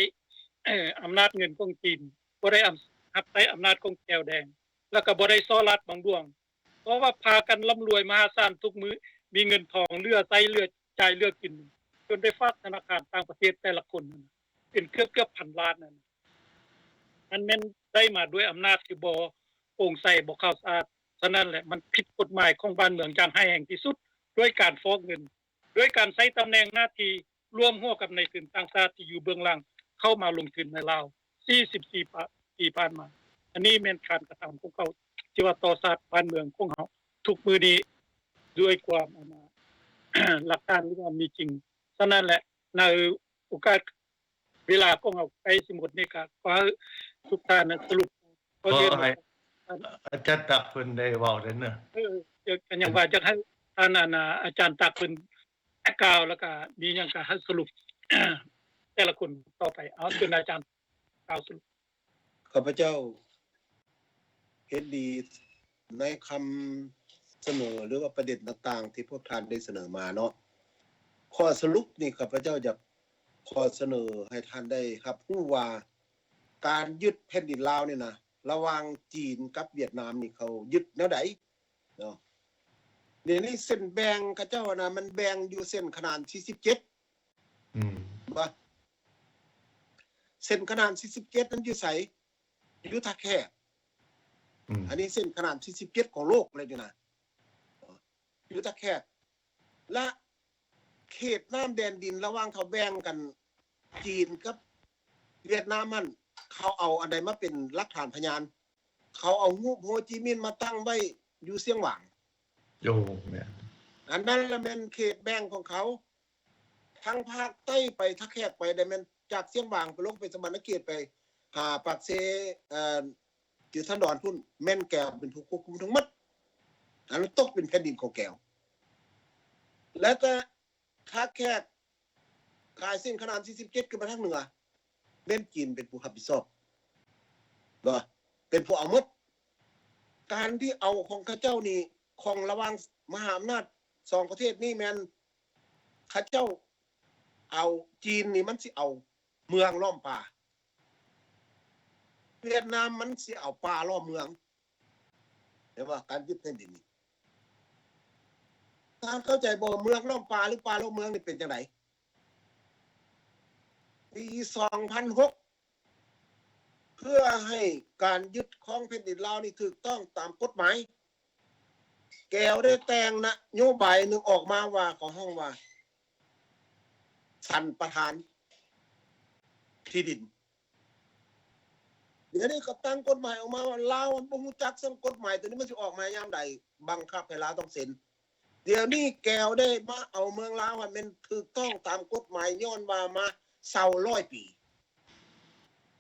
ອຳນາດເງິນຂອງຈີນ, ບໍ່ໄດ້ຮັບໃຊ້ອຳນາດຂອງແກວແດງ, ແລ້ວກໍບໍ່ໄດ້ສໍ້ລາດບັງຫຼວງ, ເພາະວ່າພາກັນລ່ຳລວຍມະຫາສານທຸກມື້, ມີເງິນທອງເຫຼືອໃຊ້ເຫຼືອຈ່າຍເຫຼືອກິນ, ຈົນໄດ້ຝາກທະນາຄານຕ່າງປະເທດແຕ່ລະຄົນນັ້ນ ເປັນເກືອບໆພັນລ້ານນັ້ນ. ມັນແມ່ນໄດ້ມາດ້ວຍອຳນາດທີ່ບໍ່ໂປ່ງໃສ, ບໍ່ຂາວສະອາດ. ສະນັ້ນແຫຼະ ມັນຜິດກົດໝາຍຂອງບ້ານເມືອງຢ່າງຮ້າຍແຮງທີ່ສຸດ, ດ້ວຍການຟອກເງິນ, ດ້ວຍການໃຊ້ຕຳແໜ່ງໜ້າທີ່ ລວມຫົວກັບນາຍທຶນຕ່າງຊາດທີ່ຢູ່ເບື້ອງຫຼັງເຂົ້າມາລົງທຶນໃນລາວສີ່ສິບສີ່ປະ ປີຜ່ານມາ. ອັນນີ້ແມ່ນການກະທຳຂອງເຂົາທີ່ວ່າຕໍ່ຊາດບ້ານເມືອງຂອງເຮົາທຸກມື້ນີ້ ດ້ວຍຄວາມ ອັນ ຫຼັກຖານທີ່ວ່າມີຈິງ. ສະນັ້ນແຫຼະ ໃນໂອກາດເວລາຂອງເຮົາໃກ້ຊິໝົດນີ້ ກໍຂໍໃຫ້ທຸກທ່ານນັ້ນສະຫຼຸບ ຂໍໃຫ້ອາຈານຕັກເພິ່ນໄດ້ເວົ້າໄດ້ເນາະ. ເອີ ກໍຍັງວ່າຢາກໃຫ້ທ່ານ ອັນ ອາຈານຕັກເພິ່ນ ກ່າວ ແລ້ວກະມີຫຍັງກະໃຫ້ສະຫຼຸບແຕ່ລະຄົນຕໍ່ໄປ. ເອົາ ເຊີນອາຈານກ່າວສະຫຼຸບ. ຂ້າພະເຈົ້າເຫັນດີໃນຄຳສະເໜີ ຫຼືວ່າປະເດັນຕ່າງໆທີ່ພວກທ່ານໄດ້ສະເໜີມາເນາະ. ຂໍ້ສະຫຼຸບນີ້ ຂ້າພະເຈົ້າຢາກຂໍສະເໜີໃຫ້ທ່ານໄດ້ຮັບຮູ້ວ່າ ການຍຶດແຜ່ນດິນລາວນີ້ນະ ລະຫວ່າງຈີນກັບຫວຽດນາມນີ້ ເຂົາຍຶດແນວໃດ? ເນາະ ດຽວນີ້ເສັ້ນແບ່ງເຂົາເຈົ້ານະ ມັນແບ່ງຢູ່ເສັ້ນຂະໜານສີ່ສິບເຈັດ ອືມ ວ່າເສັ້ນຂະໜານສີ່ສິບເຈັດນັ້ນຢູ່ໃສ? ຢູ່ທ່າແຂກ. ອືມ ອັນນີ້ເສັ້ນຂະໜານສີ່ສິບເຈັດຂອງໂລກເລີຍນີ້ນະ ຢູ່ທ່າແຂກ. ລະເຂດນ້ຳແດນດິນລະຫວ່າງເຂົາແບ່ງກັນ ຈີນກັບຫວຽດນາມຫັ້ນ ເຂົາເອົາອັນໃດມາເປັນຫຼັກຖານພະຍານ? ເຂົາເອົາຮູບໂຮຈິມິນມາຕັ້ງໄວ້ຢູ່ຊຽງຫວາງ. ໂອ້ ແມ່ນ. ອັນນັ້ນລະແມ່ນເຂດແບ່ງຂອງເຂົາ. ທາງພາກໃຕ້ໄປ ທ່າແຂກໄປໄດ້ແມ່ນຈາກຊຽງຫວາງໄປລົງໄປສະຫວັນນະເຂດ ໄປຫາປາກເຊ ເອີ ຢູ່ທາງດອນພຸ້ນ ແມ່ນແກວເປັນຜູ້ຄວບຄຸມທັງໝົດ. ອັນນັ້ນຕົກເປັນແຜ່ນດິນຂອງແກວ. ແລ້ວກໍ ຖ້າແຂກຂາຍເສັ້ນຂະໜານສີ່ສິບເຈັດຂຶ້ນມາທາງເໜືອ ແມ່ນຈີນເປັນຜູ້ຮັບຜິດຊອບ ບໍ່ ເປັນຜູ້ເອົາໝົດ. ການທີ່ເອົາຂອງເຂົາເຈົ້ານີ້ ຂອງລະຫວ່າງມະຫາອຳນາດສອງປະເທດນີ້ ແມ່ນເຂົາເຈົ້າ ເອົາ ຈີນນີ້ມັນຊິເອົາເມືອງລ້ອມປ່າ, ຫວຽດນາມມັນຊິເອົາປ່າລ້ອມເມືອງ. ເຫັນບໍ່? ການຍຶດແຜ່ນດິນນີ້ ທ່ານເຂົ້າໃຈບໍ່? ເມືອງລ້ອມປ່າ ຫຼື ປ່າລ້ອມເມືອງນີ້ເປັນຈັ່ງໃດ? ປີສອງພັນຫົກ ເພື່ອໃຫ້ການຍຶດຄອງແຜ່ນດິນລາວນີ້ຖືກຕ້ອງຕາມກົດໝາຍ, ແກວໄດ້ແຕ່ງນະໂຍບາຍໜຶ່ງອອກມາວ່າ ເຂົາຮ້ອງວ່າ ສັນປະທານທີ່ດິນ. ດຽວນີ້ກໍຕັ້ງກົດໝາຍອອກມາວ່າ ລາວມັນບໍ່ຮູ້ຈັກຊ້ຳ ກົດໝາຍຕົວນີ້ມັນຊິອອກມາຍາມໃດ ບັງຄັບໃຫ້ລາວຕ້ອງເຊັນ. ດຽວນີ້ແກວໄດ້ມາເອົາເມືອງລາວໃຫ້ແມ່ນຖືກຕ້ອງຕາມກົດໝາຍ ຍ້ອນວ່າມາເຊົ່າຮ້ອຍປີ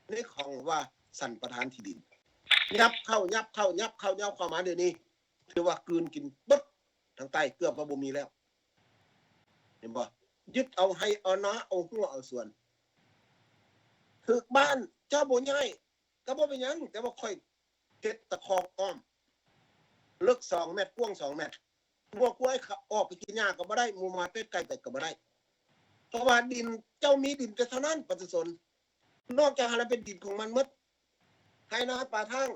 ໃນຂອງວ່າສັນປະທານທີ່ດິນ ຫຍັບເຂົ້າ ຫຍັບເຂົ້າ ຫຍັບເຂົ້າ ຫຍັບເຂົ້າມາ ດຽວນີ້ຖືວ່າກືນກິນເບິດທາງໃຕ້ ເກືອບວ່າບໍ່ມີແລ້ວ. ເຫັນບໍ່? ຍຶດເອົາໄຮ່ເອົານາ ເອົາຮົ້ວເອົາສວນ. ຖືກບ້ານເຈົ້າບໍ່ຍ້າຍກໍບໍ່ເປັນຫຍັງ, ແຕ່ວ່າຂ້ອຍເຮັດຕະຄອງອ້ອມ ເລິກສອງແມັດ ກວ້າງສອງແມັດ, ງົວຄວາຍເຂົ້າ ອອກໄປກິນຫຍ້າກໍບໍ່ໄດ້, ໝູໝາເປັດໄກ່ໄປກໍບໍ່ໄດ້, ເພາະວ່າດິນ ເຈົ້າມີດິນແຕ່ເທົ່ານັ້ນ ປະຊາຊົນ. ນອກຈາກຫັ້ນແລ້ວເປັນດິນຂອງມັນໝົດ, ໄຮ່ນາປາທາງ.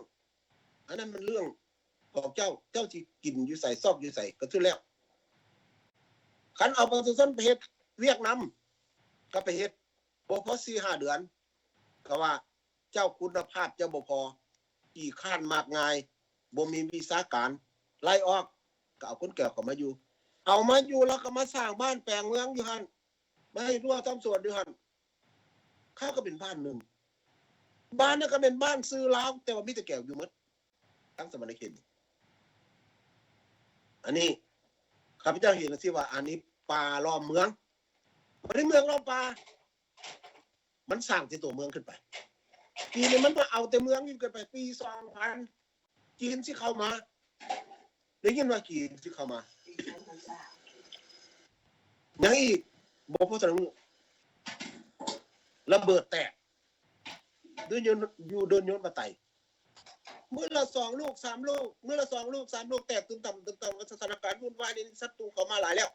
ອັນນັ້ນມັນເລື່ອງຂອງເຈົ້າ, ເຈົ້າຊິກິນຢູ່ໃສ ຊອກຢູ່ໃສກໍສຸດແລ້ວ. ຄັນເອົາປະຊາຊົນໄປເຮັດວຽກນຳ ກໍໄປເຮັດ ບໍ່ພໍສີ່ຫ້າເດືອນ ກໍວ່າເຈົ້າຄຸນນະພາບເຈົ້າບໍ່ພໍ, ຂີ້ຄ້ານມາກງ່າຍ, ບໍ່ມີວິຊາການ, ໄລ່ອອກ, ກໍເອົາຄົນແກ່ວເຂົ້າມາຢູ່. ເອົາມາຢູ່ແລ້ວກໍມາສ້າງບ້ານແປງເມືອງຢູ່ຫັ້ນ, ມາເຮັດຮົ້ວທຳສວນຢູ່ຫັ້ນ. ເຂົາກໍເປັນບ້ານໜຶ່ງ, ບ້ານນັ້ນກໍເປັນບ້ານຊື່ລາວ, ແຕ່ວ່າມີແຕ່ແກວຢູ່ໝົດ ທັງສະຫວັນນະເຂດນີ້. ອັນນີ້ຂ້າພະເຈົ້າເຫັນຈັ່ງຊີ້ວ່າ ອັນນີ້ປ່າລ້ອມເມືອງ, ບໍ່ໄດ້ເມືອງລ້ອມປ່າ, ມັນສ້າງແຕ່ຕົວເມືອງຂຶ້ນໄປ. ປີນີ້ມັນມາເອົາແຕ່ເມືອງນີ້ຂຶ້ນໄປ. ປີສອງພັນ ຈີນຊິເຂົ້າມາ, ໄດ້ຍິນວ່າຈີນຊິເຂົ້າມາ. ຫຍັງອີກ? ບໍ່ພໍສະໜັບສະໜູນ, ລະເບີດແຕກ ຢູ່ ຢູ່ດົນຍົນປາໄຕ ມື້ລະສອງລູກສາມລູກ, ມື້ລະສອງລູກສາມລູກ ແຕກຕຶມຕຳຕຶມຕຳ. ສະຖານະການວຸ່ນວາຍນີ້ ສັດຕູເຂົ້າມາຫຼາຍແລ້ວ.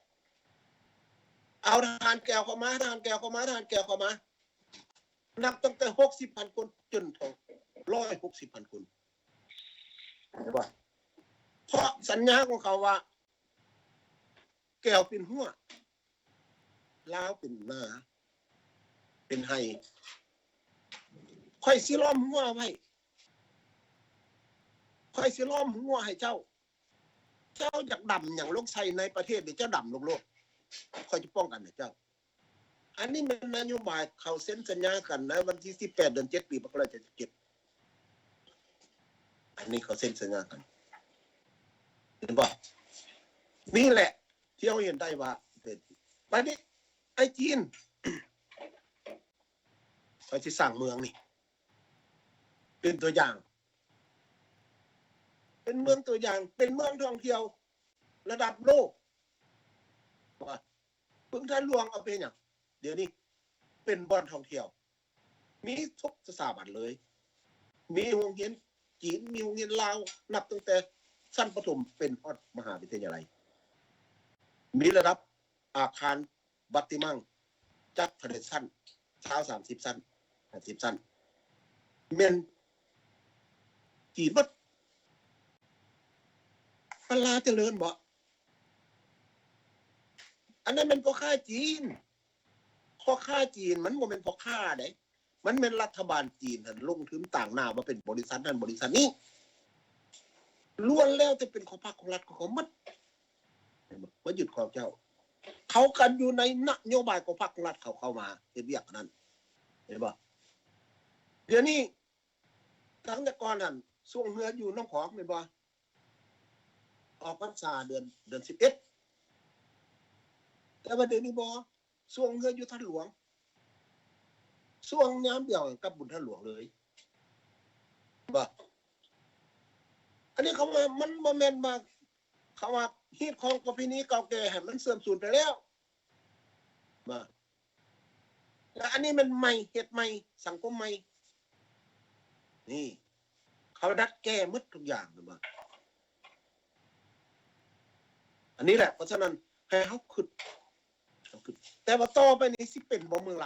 ເອົາທະຫານແກວເຂົ້າມາ, ທະຫານແກວເຂົ້າມາ, ທະຫານແກວເຂົ້າມາ. ນັບຕັ້ງແຕ່ຫົກສິບພັນຄົນຈົນເຖິງຮ້ອຍຫົກສິບພັນຄົນ. ເຫັນບໍ່? ເພາະສັນຍາຂອງເຂົາວ່າ ແກວເປັນຮົ້ວ, ລາວເປັນນາ ເປັນໄຮ່. ຂ້ອຍຊິລ້ອມຮົ້ວໄວ້, ຂ້ອຍຊິລ້ອມຮົ້ວໃຫ້ເຈົ້າ. ເຈົ້າຢາກດຳຫຍັງລົງໃສ່ໃນປະເທດນີ້ ເຈົ້າດຳລົງໂລດ, ຂ້ອຍຈະປ້ອງກັນໃຫ້ເຈົ້າ. ອັນນີ້ແມ່ນນະໂຍບາຍເຂົາເຊັນສັນຍາກັນໃນວັນທີສິບແປດ ເດືອນເຈັດ ປີພັນເກົ້າຮ້ອຍເຈັດສິບເຈັດ. ອັນນີ້ເຂົາເຊັນສັນຍາກັນ, ເຫັນບໍ່? ນີ້ແຫຼະທີ່ເຮົາເຫັນໄດ້ວ່າເປັນ. ບາດນີ້ ໄອ້ຈີນ ຂ້ອຍຊິສ້າງເມືອງນີ້ເປັນຕົວຢ່າງ, ເປັນເມືອງຕົວຢ່າງ, ເປັນເມືອງທ່ອງທ່ຽວລະດັບໂລກ. ວ່າ ບຶງທາດຫຼວງເອົາໄປເຮັດຫຍັງ? ດຽວນີ້ເປັນບ່ອນທ່ອງທ່ຽວ, ມີທຸກສະຖາບັນເລີຍ, ມີໂຮງຮຽນຈີນ, ມີໂຮງຮຽນລາວ, ນັບຕັ້ງແຕ່ຊັ້ນປະຖົມເປັນຮອດມະຫາວິທະຍາໄລ, ມີລະດັບອາຄານ ບັດຕິມັງ ຈັກເທົ່າໃດຊັ້ນ, ຊາວ ສາມສິບຊັ້ນ, ຫ້າສິບຊັ້ນ, ແມ່ນຈີນໝົດ. ປະລາຈະເລີນບໍ? ອັນນັ້ນແມ່ນພໍ່ຄ້າຈີນ, ພໍ່ຄ້າຈີນ ມັນບໍ່ແມ່ນພໍ່ຄ້າໃດ, ມັນແມ່ນລັດຖະບານຈີນຫັ້ນລົງທຶນຕາງໜ້າມາເປັນບໍລິສັດນັ້ນບໍລິສັດນີ້, ລ້ວນແລ້ວແຕ່ເປັນຂອງພັກຂອງລັດຂອງເຂົາໝົດ. ເຫັນບໍ່? ມາຍຶດຂອງເຈົ້າ. ເຂົາກັນຢູ່ໃນນະໂຍບາຍຂອງພັກຂອງລັດເຂົາເຂົ້າມາເຮັດວຽກອັນນັ້ນ, ເຫັນບໍ່? ດຽວນີ້ ຕັ້ງແຕ່ກ່ອນຫັ້ນ ຊ່ວງເຮືອຢູ່ນ້ຳຂອງ ແມ່ນບໍ່? ອອກພັນສາເດືອນ ເດືອນສິບເອັດ, ແຕ່ວ່າດຽວນີ້ບໍ່, ຊ່ວງເຮືອຢູ່ທາດຫຼວງ, ຊ່ວງຍາມດຽວກັບບຸນທາດຫຼວງເລີຍ. ບໍ່ ອັນນີ້ເຂົາວ່າມັນບໍ່ແມ່ນວ່າ ເຂົາວ່າຮີດຄອງປະເພນີເກົ່າແກ່ໃຫ້ມັນເສື່ອມສູນໄປແລ້ວ. ບໍ່ ແລ້ວອັນນີ້ແມ່ນໃໝ່, ເຮັດໃໝ່, ສັງຄົມໃໝ່. ນີ້ ເຂົາດັດແກ້ໝົດທຸກຢ່າງ, ເຫັນບໍ່? ອັນນີ້ແຫຼະ, ເພາະສະນັ້ນໃຫ້ເຮົາຄິດ, ເຮົາ ແຕ່ວ່າຕໍ່ໄປນີ້ຊິເປັນບໍ່ເມືອງລ